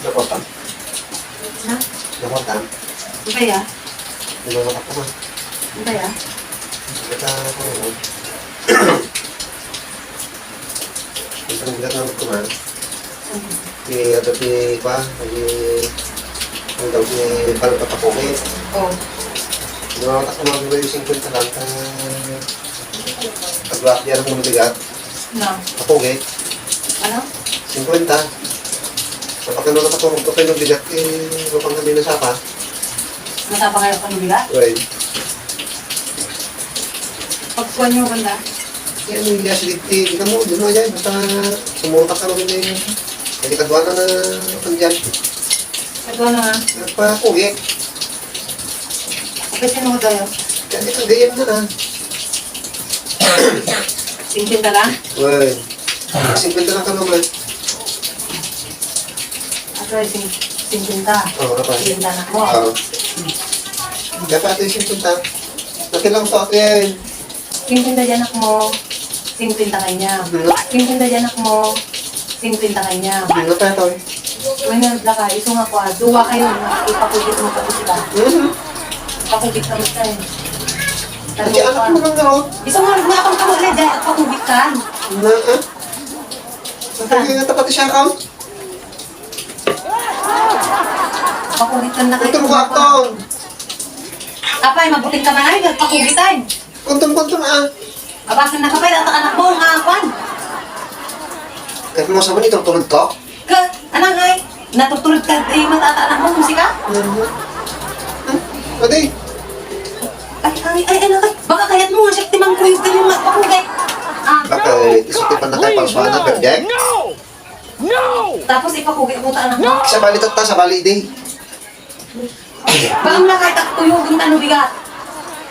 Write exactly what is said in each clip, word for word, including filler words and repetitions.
Naporta. Ha? Naporta. Kaya? Di ba matakbo ka? Kaya? Kita ko yun. Ang bigat na ko man. Di ato ti pa, di ang daw ti palpatakuki. Oh. Di ba matakbo man yung singkwenta lang. Pagwak di alam kung bigat. No. Ako, okay. Ano? Singkwenta. Kapag ano na ako, kung kapag bigat, eh, mapang kami na sapa. Masapa kayo kung bigat? Right. Pagkuhan nyo, banda? Yan yung gas, di, di, di ka mo, di mo yan, basta sumurutak ka naman na yun. Hindi ka duwa na na, ano dyan. Ito na nga. Nagpakugi. Kasi ano tayo? Kasi ang gayam na na. Singkwenta lang? Well, singkwenta lang ka naman. Ako ay sing-, singkwenta. Oo, kapal. Singkwenta na mo. Oo. Dapat yung singkwenta. Nakilang sa akin. Singkwenta dyan, anak mo. Singkwenta kanya. Hmm. Singkwenta dyan, anak mo. Singkwenta kanya. Ano tayo, Toy? Uy, na, Blaka, iso nga kwa. Duwa kayo, ipakugit mo pa sila. Mhm. Ipakugit ka mo tayo. Kasi anak mo lang ako. Iso nga, nga akong kamali, dyan, ipakugit ka. Na, ah? Saan? Hindi nga tapat siya, account. Pakugit ka na kayo. Ito mo, account. Apay, mabuting ka man ay, nagpakugit ay. Kuntum-kuntum, ah. Abasan na ka pa, data anak mo, nga, kwan. Ket mo sa man, itong tulog ko? Ka, anang ay, natutulog ka, eh, matata anak mo, musika? Ano? Hmm? Adi? Ay, ay, ay, ay, ay, baka kayat mo, siya, timang kuyog ka yung magpakugay. Ah. Baka, eh, isip ko pa na tayo pang suwana, pero di. No! No! Tapos ipakugay mo ta anak mo. No! Sa bali, tata, sa bali, di. Bang na kay tuyo, ginta no bigat.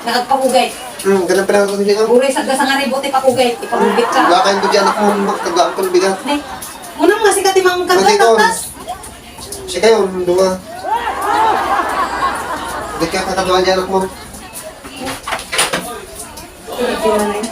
Nakagpakugay. Hmm, ganun pala ako, hindi nga. Uray, sa gasa nga ribot, ipakugay, ipakugit ka. Wala kayong budya anak mo, magtagaan ko ng bigat. Ne, unang nga sikat imang Pwede ito. Kagkatas. Sige, yung duma. Hindi ka katagaan dyan, anak mo. Hindi na, eh.